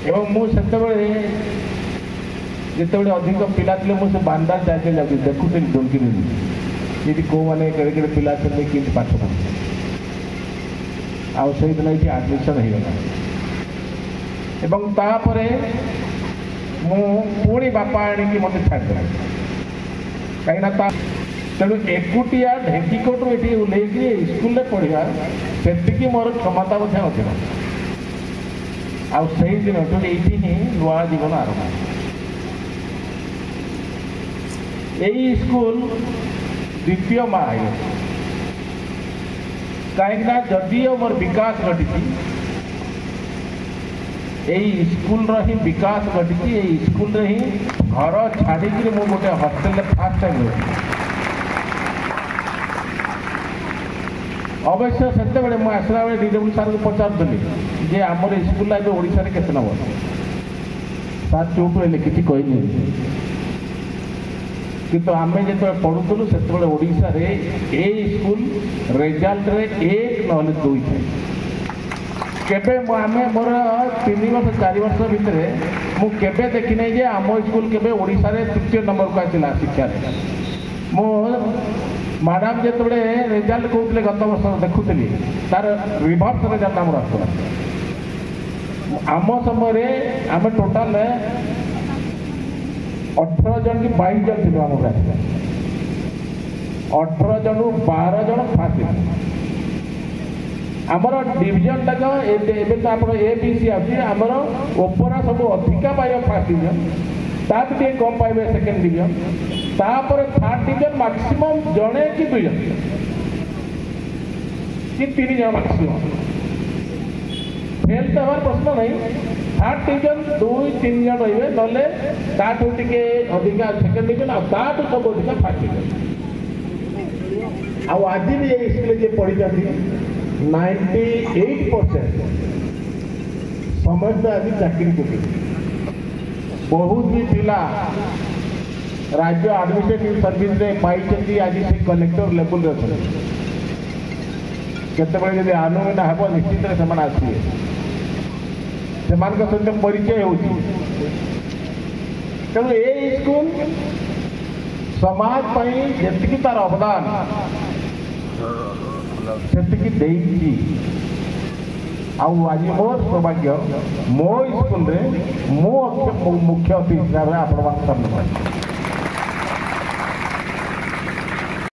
ଏବଂ ମୁଁ ସେତେବେଳେ ଯେତେବେଳେ ଅଧିକ ପିଲା ଥିଲେ, ମୁଁ ସେ ବାରଣ୍ଡାରେ ଯାଇ ଯାଉଥିଲି, ଦେଖୁଥିଲି ଡୁଙ୍କିରି ଏଠି କେଉଁମାନେ କେଡ଼େ କେଡ଼େ ପିଲା ଅଛନ୍ତି, କେମିତି ପାଠ ପଢ଼ୁଛନ୍ତି। ଆଉ ସେଇଦିନ ଏଇଠି ଆଡ଼ମିସନ୍ ହେଇଗଲା ଏବଂ ତାପରେ ମୁଁ ପୁଣି ବାପା ଆଣିକି ମୋତେ ଛାଡ଼ିଦେଲା, କାହିଁକିନା ତା ତେଣୁ ଏକୁଟିଆ ଢେଙ୍କିକୋଟରୁ ଏଠି ଓହ୍ଲେଇକି ସ୍କୁଲରେ ପଢ଼ିବା ସେତିକି ମୋର କ୍ଷମତା ମଧ୍ୟ ନଥିଲା। ଆଉ ସେଇ ଦିନଠୁ ଏଇଠି ହିଁ ନୂଆ ଜୀବନ ଆରମ୍ଭ। ଏଇ ସ୍କୁଲ ଦ୍ୱିତୀୟ ମା ହେଇଗଲା, କାହିଁକିନା ଯଦିଓ ମୋର ବିକାଶ ଘଟିଛି, ଏଇ ସ୍କୁଲର ହିଁ ବିକାଶ ଘଟିଛି। ଏଇ ସ୍କୁଲରେ ହିଁ ଘର ଛାଡ଼ିକିରି ମୁଁ ଗୋଟେ ହଷ୍ଟେଲରେ ଫାର୍ଷ୍ଟ ଟାଇମ୍ ରହିଥିଲି। ଅବଶ୍ୟ ସେତେବେଳେ ମୁଁ ଆସିଲା ବେଳେ ଡିଡବ୍ଲ୍ୟୁ ସାର୍ଙ୍କୁ ପଚାରୁଥିଲି ଯେ ଆମର ସ୍କୁଲଟା ଏବେ ଓଡ଼ିଶାରେ କେତେ ନମ୍ବର? ସାର୍ ଚୁପ୍ ରହିଲେ, କିଛି କହିନି। କିନ୍ତୁ ଆମେ ଯେତେବେଳେ ପଢ଼ୁଥିଲୁ, ସେତେବେଳେ ଓଡ଼ିଶାରେ ଏଇ ସ୍କୁଲ ରେଜଲ୍ଟରେ 1 ନହେଲେ 2 ଥାଏ। କେବେ ମୁଁ ଆମେ ମୋର 3 ବର୍ଷ 4 ବର୍ଷ ଭିତରେ ମୁଁ କେବେ ଦେଖିନାହିଁ ଯେ ଆମ ସ୍କୁଲ କେବେ ଓଡ଼ିଶାରେ ତୃତୀୟ ନମ୍ବରକୁ ଆସିଲା ଶିକ୍ଷାରେ। ମୁଁ ମ୍ୟାଡ଼ାମ୍ ଯେତେବେଳେ ରେଜଲ୍ଟ କହୁଥିଲେ, ଗତ ବର୍ଷ ଦେଖୁଥିଲି, ତାର ରିଭର୍ସ ରେଜଲ୍ଟ ଆମର ଆସୁଥିଲା। ଆମ ସମୟରେ ଆମେ ଟୋଟାଲ 18 ଜଣ କି 22 ଜଣ ଥିଲୁ ଆମ ବ୍ୟାଚରେ। 18 ଜଣରୁ 12 ଜଣ ଫାଷ୍ଟ ହେଇଥିଲେ। ଆମର ଡିଭିଜନଟାକ ଏବେ ତ ଆପଣ ଏ ବି ସି ଆସୁଛି, ଆମର ଓପରା ସବୁ ଅଧିକା ପାଇବେ ଫାଷ୍ଟ ଡିଭିଜନ, ତାଠୁ ଟିକେ କମ୍ ପାଇବେ ସେକେଣ୍ଡ ଡିଭିଜନ, ତାପରେ ଥାର୍ଡ ଡିଭିଜନ ମାକ୍ସିମମ୍ ଜଣେ କି 2 ଜଣ କି 3 ଜଣ ମାକ୍ସିମମ୍। ଫେଲ୍ ତ ହେବାର ପ୍ରଶ୍ନ ନାହିଁ। ଥାର୍ଡ ଡିଭିଜନ 2 3 ଜଣ ରହିବେ, ନହେଲେ ତାଠୁ ଟିକେ ଅଧିକା ସେକେଣ୍ଡ ଡିଭିଜନ, ଆଉ ତାଠୁ ସବୁ ଅଧିକା ଫାର୍ଷ୍ଟ ଡିଭିଜନ। ଆଉ ଆଜି ବି ଏଇ ସ୍କୁଲରେ ଯିଏ ପଢ଼ିଛନ୍ତି, 98% ସମସ୍ତେ ଆଜି ଚାକିରି କରୁଛନ୍ତି। ବହୁତ ବି ପିଲା ରାଜ୍ୟ ଆଡମିନିଷ୍ଟ୍ରେଟିଭ ସର୍ଭିସରେ ପାଇଛନ୍ତି, ଆଜି ସେ କଲେକ୍ଟର ଲେବୁଲରେ ଅଛନ୍ତି। କେତେବେଳେ ଯଦି ଆନୁମିନା ହେବ, ନିଶ୍ଚିତରେ ସେମାନେ ଆସିବେ, ସେମାନଙ୍କ ସହିତ ପରିଚୟ ହେଉଛି। ତେଣୁ ଏଇ ସ୍କୁଲ ସମାଜ ପାଇଁ ଯେତିକି ତାର ଅବଦାନ ସେତିକି ଦେଇଛି। ଆଉ ଆଜି ମୋର ସୌଭାଗ୍ୟ, ମୋ ସ୍କୁଲରେ ମୁଁ ମୁଖ୍ୟ ଅତିଥି ହିସାବରେ ଆପଣମାନଙ୍କ ସାମ୍ନାକୁ ଆସିଛି।